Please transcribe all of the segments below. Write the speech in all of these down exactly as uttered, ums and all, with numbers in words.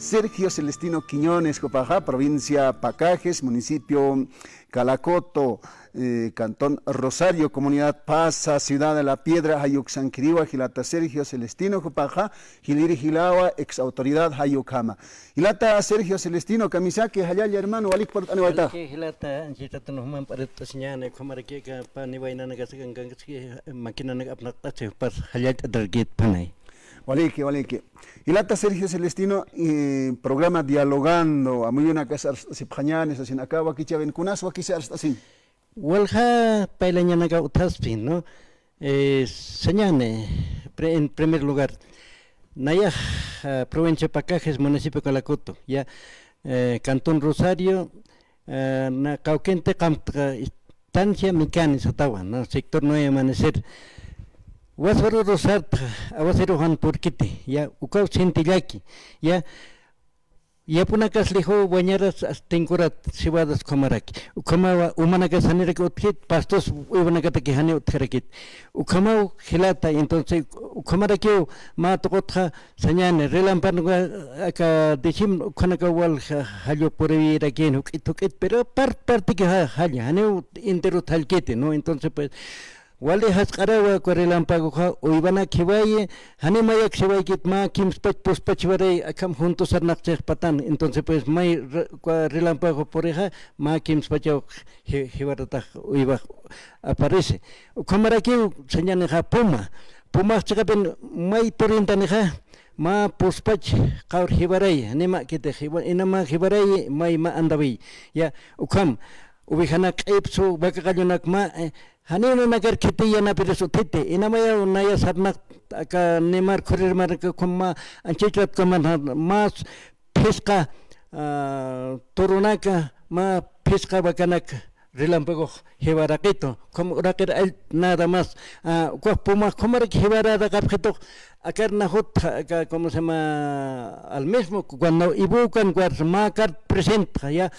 Sergio Celestino Quiñones, jupaxa, provincia Pacajes, municipio Calacoto, eh, cantón Rosario, comunidad Pasa, ciudad de La Piedra, jayuksankiriwa, jilata Sergio Celestino, jupaxa, jiliri jilawa, ex autoridad, jayukhama. Jilata Sergio Celestino, kamisaki, jallalla hermano, walik purt'aniwayta. Walik, jilata, anchitatunuxman p'arit'asiñäni, ukhamaraki aka pani waynanakasa kankankasaki, maquinanak apnaqt'asi, jupas, jallallt'atarkit panay. Waliki, waliki. Jilata Sergio Celestino, eh, programa Dialogando, amuyunakas arst'asipxañäni, sasin aka wakichäwin, kunas wakisa arst'asin. Walja paylañanaka utjaspin, ¿no? Eh, sañäni, pre-, en primer lugar, nayax, ah, provincia Pacajes, municipio Calacoto, ya, eh, cantón Rosario, eh, na kawkinti qamtxa estancia Micani satawan, ¿no? Sector Nuevo Amanecer. Waswaru Rosartxa, aguaceroxan purkiti, ya, ukaw sintillaki, ya, yapunakas lixu wañaras, as tinkurat, siwadas ukhamaraki. Ukhamawa umanakas janirak utjkit, pastos uywanakataki jani utjarakit. Ukhamaw jilata, entonces, ukhamarakiw mä tuqutxa sañäni, relampanwa aka diciembre, ukhanakaw wal ja-, jallu puriwirakïn juk'it juk'it, pero part, partiki ja-, jalla, janiw enterot jallkiti, ¿no? Entonces, pues, wali jasq'arawa uka relampagoxa, uywanak jiwayi, jani mayak jiwaykit mä kimspach puspach jiwaray, akham juntusarnaqchix patan. Entonces, pues, may re-, uka relampago purixa, mä kimspachaw ji-, jiwaratax uywax aparece. Ukhamarakiw sañänixa puma. Pumax chiqapin may turintanixa, mä puspach qawr jiwaray, jani mä kiti jiwa-, ina mä jiwaray, may mä andawiy. Ya, ukham, ovejanak q'ipsu, vaca qallunak mä, eh, janiw nanakar khitiy yanapiris utjiti, inamayaw naya sarnaqta aka nimar khurir marka ukham mä anchachlat ukham más phisqa, ah, turunaka, mä phisqa vacanak relampagox jiwaraqitu, ukham uraqir all nada más, ah, ukax pumax ukhamaraki jiwararaqapxitux, akar najut, aka, ¿cómo se llama? Al mismo, cuando ibukan, cuando mä kart presentxa, ya,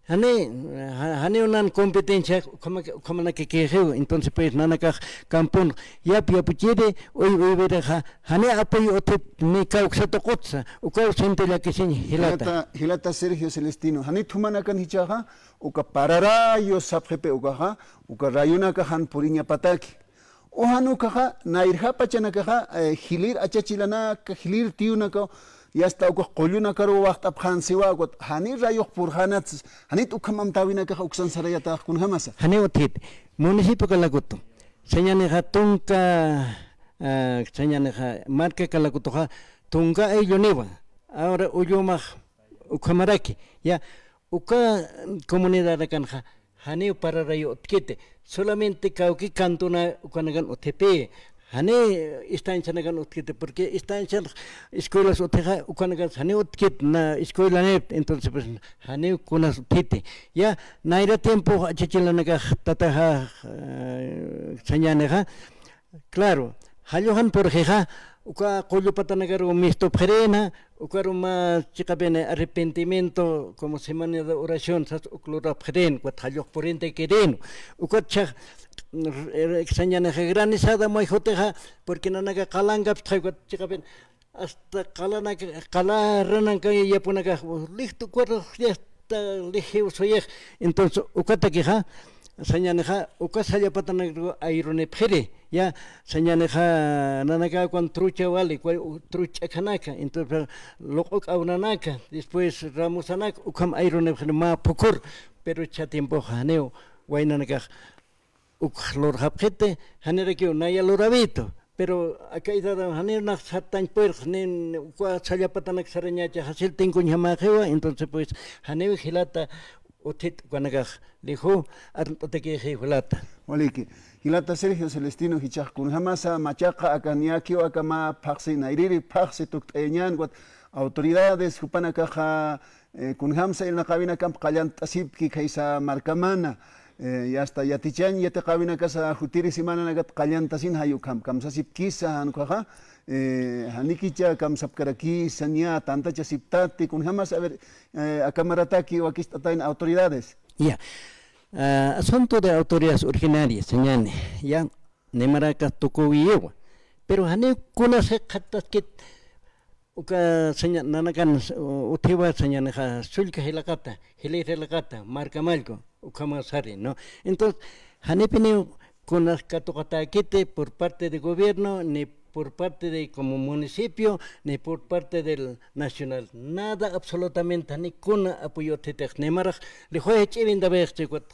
jani, ja-, janiw nan competencia ukhama-, ukhamanakakïxiw, entonces, pues, nanakax campon yap yapuchiri, uy, uywirixa, jani apoyo utjit ni kawksa tuqutsa, ukaw sinti llakisiñ jilata. Jilata, jilata Sergio Celestino, janit jumanakan jichhaxa, uka pararayu sapxipi ukaxa, uka rayunakax jan puriñapataki. Ujan ukaxa, nayrja pachanakaxa, eh, jilïr achachilanaka, jilïr tiyunaka, y hasta ukax qullunakaruw waxt'apxän siwa, ukat jani rayux purxänatsa, janit ukham amtäwinakaxa uksan sarayatäx kunjamasa. Janiw utjiti, municipio Calacoto, sañänixa tunka, ah, sañänixa marka Calacotoxa, tunka aylluniwa, ahora Ullumax ukhamaraki, ya, uka comunidadakanxa, janiw pararayu utjkiti, solamente kawki cantona ukanakan utjipï, jani estancianakan utjkiti, porque estancian escuelas utjixa, ukanakan janiw utjkiti, na escuela nipti, entonces, pues, janiw kunas utjiti. Ya, nayra tiempo achachilanakax tataxa, eh, sañänixa, claro, jalluxan purxixa, uka qullu patanakaru mistupxirïna, ukaru mä chiqapin arrepentimiento, como semana de oración, sas uk lurapxirïn, ukat jallux purintakirïn, ukat chhax, r-, r-, sañänixa granizada may jutixa, porque nanaka qalankaptxa, ukat chiqapin, hasta qalanaka, qalaranaka yapunakax, listo, cuerpo, ya está, lijiw suyix. Entonces, ukatakixa, sañänixa, uka sallapatanakaru ayrunipxiri, ya, sañänixa, nanaka cuando trucha wali, cua-, trucha ch'akhanaka, entonces, luq'u k'awnanaka, después, ramusanaka, ukham ayrunipxiri mä phukhur, pero chha tiempoxa, janiw, waynanakax, uk lurxapxiti, janirakiw naya luräwitu, pero aka edad janiw nax sartañ purix, ni uka sallapatanak sarañacha, jasil tinkuñjamäxiwa, entonces, pues, janiw jilata utjit ukanakax, lixu arnt'atakïxi jilata. Waliki, jilata Sergio Celestino, jichhax kunjamasa, machaqa aka niyakiw aka mä phaxsi nayrïri, phaxsi tukt'ayañän, ukat autoridades, jupanakaxa, eh, kunjamsa irnaqäwinakamp qallant'asipki khaysa markamana, eh, y hasta yatichañ yatiqäwinakasa jutiri semananakat qallantasin jay ukham, kamsasipkisa jan ukhaxa, eh, janikicha kamsapkarakisa, niya tantachasiptati, kunjamas, a ver, eh, aka marataki wakist'atayna autoridades. Ya. Ah, asunto de autoridades originarias, sañäni, ya, ni marakas tukuwiyiwa. Pero janiw kunas jikxataskit, Uka saña-, nanakan, u-, utjiwa sañanixa, sullka jilaqata, jilïr jilaqata, marka mallku, ukhama sari, ¿no? Entonces, janipiniw kunas katuqatäkiti por parte de gobierno, ni por parte de como municipio, ni por parte del nacional. Nada, absolutamente, jani kuna apoyo utjitix, ni marax, lijuwa jach'iwintawayxchi ukat,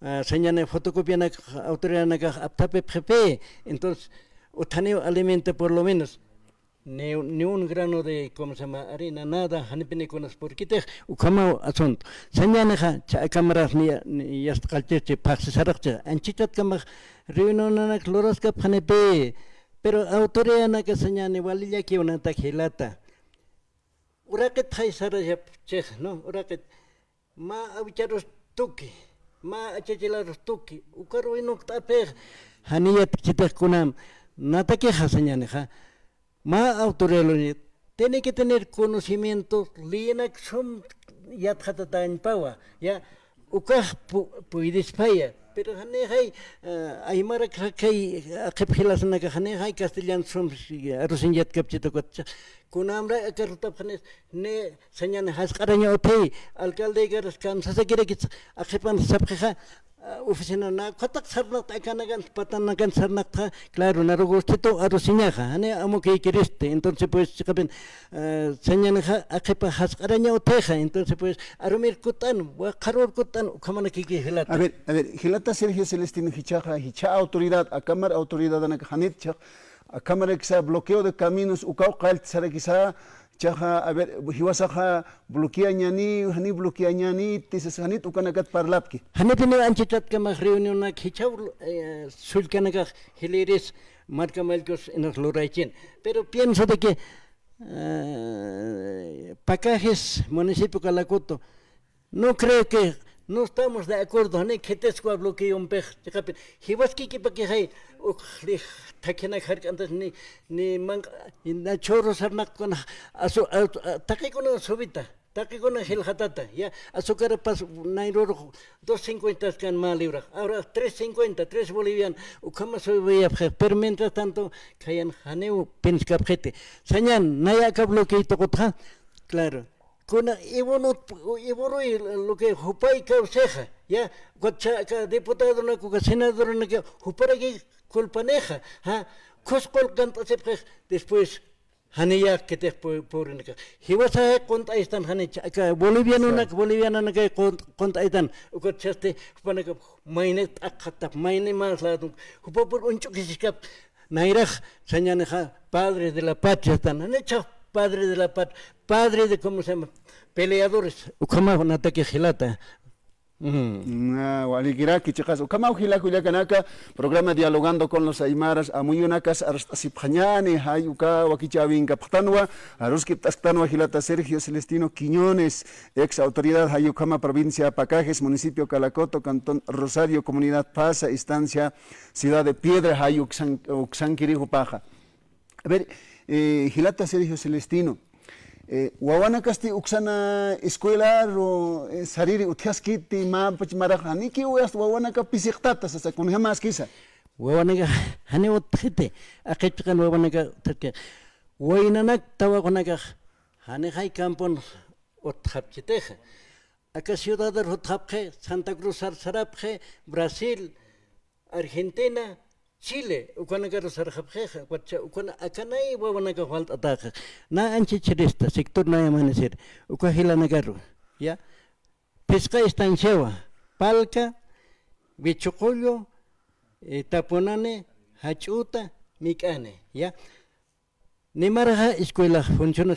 ah, sañani fotocopianak, autoridadnakax apthapipxipi, entonces, utjaniw alimento por lo menos. Ni, ni un grano de, ¿cómo se llama?, harina, nada, janipini kunas purkitix, ukhamaw asunto. Sañanixa, cha akamarax ni, ni yasta qallchirchi, phaxsisaraqchi, anchhitkatkamax reunionanak luraskapxanipi, pero autoridadnaka sañani wali llakiw natak jilata. Uraqit jaysarayapchix, ¿no? Uraqit. Mä awicharus tuki, mä achachilarus tuki, ukaruw inukt'apix, jani yatkchitix kunam, natakixa sañanixa, mä autoridad lurani, tiene que tener conocimiento, liyinak sum yatxatatañpawa, ya, ukax pu-, puydispaya, pero janixay, eh, aymarak jakay, aqhip jilasanaka janixay castellan sum arusin yatkapchita ukatcha, kunamra aka arutapxanis, ni sañani jasq'araña utji, alcalde Garas kamsasakirakis, aqhipan sapxixa, ah, oficina na, ukataq sarnaqta, akanakan, patanakan sarnaqta, claro, naruw gustito arusiñaxa, jani amukïkiristi, entonces, pues, chiqapin, ah, sañanixa, aqhipa jasq'araña utjixa, entonces, pues, arumir kutt'an, waqharur kutt'an, ukhamanakiki jilata. A ver, a ver, jilata Sergio Celestino, jichhaxa, jichha autoridad, akamar autoridadanaka janit jichhax, akhamarakisa bloqueo de caminos, ukaw qalltsarakisa, jichhaxa, a ver, jiwasaxa bloqueañäni, jani bloqueañäniti, sas janit ukanakat parlapki. Janitiniw anchhitatkamax reunionak jichhaw, eh, sullkanakax jilïris marka mallkus inas luraychin. Pero pienso de que, eh, Pacajes, municipio Calacoto, no creo que no estamos de acuerdo, jani khitiskwa bloqueompix, chiqapin. Jiwaskikipakixay, ukxlix thakhinak jark'antas ni, ni manq-, na chhurru sarnaqkuna, asu-, a-, a-, taqikuna subita, taqikuna jilxatata, ya, azúcar pas, nayrurux dos cincuenta kan mä librax, ahora tres cincuenta, tres boliviano, ukhama subiyapxix, pero mientras tanto, khayan janiw pinskapxiti. Sañan, naya aka bloqueo tuqutxa, claro. Kuna Ivonot, Ivoruy lo que jupay kawsixa, ya, ukat cha aka diputadonak, uka senadoranak, juparaki culpanixa, ja, khus qullq kant'asipxix, después, janiya khitix pu-, purinaka. Jiwasaxay qunt'aystan jani cha aka bolivianonak, sí, boliviananakay qunt-, qunt'aytan, ukat chasti, jupanaka, mayni t'aqhatap, mayni más lado, jupapur uñch'ukisiskap, Nayrax sañanixa padres de la patria están, janicha padres de la patria, padres de, ¿cómo se llama? Peleadores. Ukhamaw natakix jilata. Mm. Na, walikiraki chiqas. Ukhamaw jila kullakanaka, programa Dialogando con los Aymaras, amuyunakas arst'asipxañäni, jay uka wakichäwinkapxtanwa, aruskipt'asktanwa jilata Sergio Celestino Quiñones, ex autoridad jay ukhama provincia Pacajes, municipio Calacoto, cantón Rosario, comunidad Pasa, estancia Ciudad de Piedra, jay uksan-, uksankiri jupaxa. A ver, eh, jilata Sergio Celestino, eh, wawanakasti uksana escuelaru, eh, sariri utjaskiti, mapach marax, janikiw asta wawanaka pisiqtata, sasa, kunjamaskisa. Wawanaka jani utjiti, aqhipchiqan wawanaka utjatki. Waynanak tawaqunakax, janixay campon utjapchitixa. Aka ciudadar jutxapxi, Santa Cruz sar sarapxi, Brasil, Argentina, Chile, ukanakaru sarxapxixa, ukatcha, ukana, akanay wawanakax walt'ataxa. Na anchhich chhirista, sector Naya Amanecer, uka jilanakaru, ya. Phisqa estanciawa, Palca, Wichuqullu, eh, Tapunani, Jach'uta, Mik'ani, ya. Nimaraxa escuela funciona-,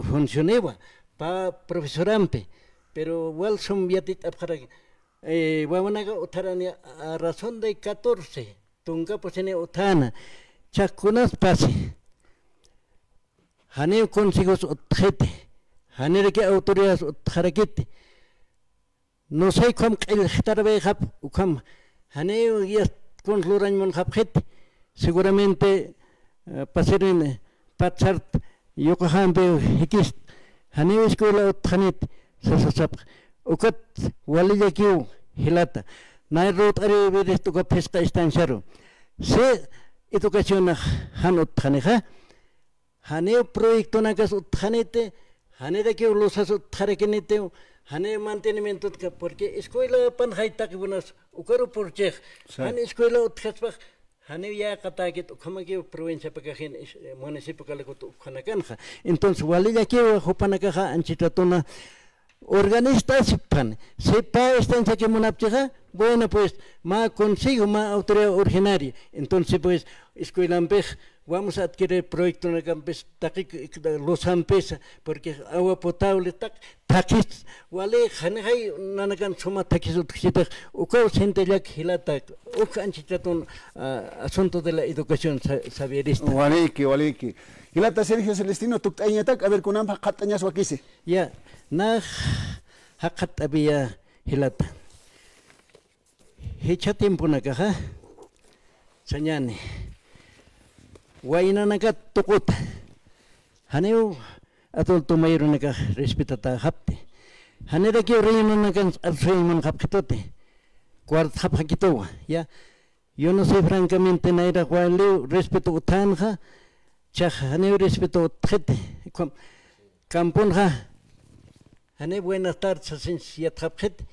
funcioniwa, pä profesorampi, pero wal sum yatit'apxaraki, eh, wawanaka utjarani a razón de catorce, tunka pusini utjäna, chhakunas pasi. Janiw consejos utjxiti, janiraki autoridades utjarakiti, no sé, ukham q'illxtarwayxap, ukham janiw yast kuns lurañ munxapxit, seguramente, eh, pasirin, eh, pat sart yuqaxampi jikist, janiw escuela utjxanit, sasasapx. Ukat walillakiw jilata. Nay rut'ariwirist uka phisqa estanciaru. Si educacionax jan utjanixa, janiw proyectonakas utjaniti, janirakiw luzas utjarakinitiw, janiw mantenimientotka, porque escuelapan jayt'aqi unas ukaru purchix, jan escuela utjaspax, janiw yäqatäkit ukhamakiw provinciapakaxin, municipio Calacota ukhanakanxa. Entonces, walillakiw jupanakaxa anchhit ratuna organiztasipxani, si pä instanciaki munapchixa, bueno, pues, mä consejo, mä autoridad originaria. Entonces, pues, escuelampix vamos a adquirir proyectonakampis, taqi luzanpisa, porque agua potable taq, thaqhis, wali, janixay nanakan suma thaqhis utjchitix, ukaw sintillak jilata, uk anchhit ratun, ah, asunto de la educación sa-, sabierista. Waliki, waliki. Jilata Sergio Celestino, tukt'ayañatak, a ver, kunampa jaqhatt'añas wakisi. Ya, nax jaqhatt'apiya jilata. Jichha tiemponakaxa, sañäni. Waynanakat tuquta. Janiw adulto mayorinakax respetatäxapti. Janirakiw reinonakan arsuyañ munxapxituti. Cuartxapxakituwa, ya. Yo no sé francamente nayrax waliw respeto utjänxa, chax janiw respeto utjxiti. Ukham, camponxa, janiw buenas tardes sasinchis yatxapxiti.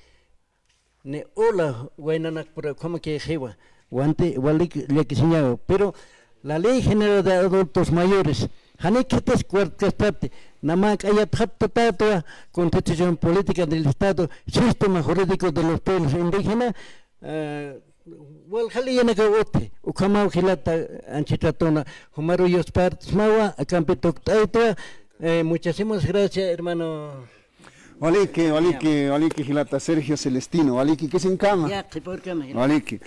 Ni hola, waynanakpura ukhamakïxiwa, wanti, walik llakisiñawa. Pero la Ley General de Adultos Mayores, janikitis cuartkastati, namäk'ayatxaptatätwa Constitución Política del Estado, Sistema Jurídico de los Pueblos Indígenas, eh, walja leyanakaw utji, ukhamaw jilata anchhit ratuna, jumaru yuspartsmawa, akampi tukt'aytwa, eh, muchísimas gracias, hermano. Waliki, waliki, waliki, jilata Sergio Celestino, waliki, kisinkama. Ya, qhipürkama, jilata. Waliki.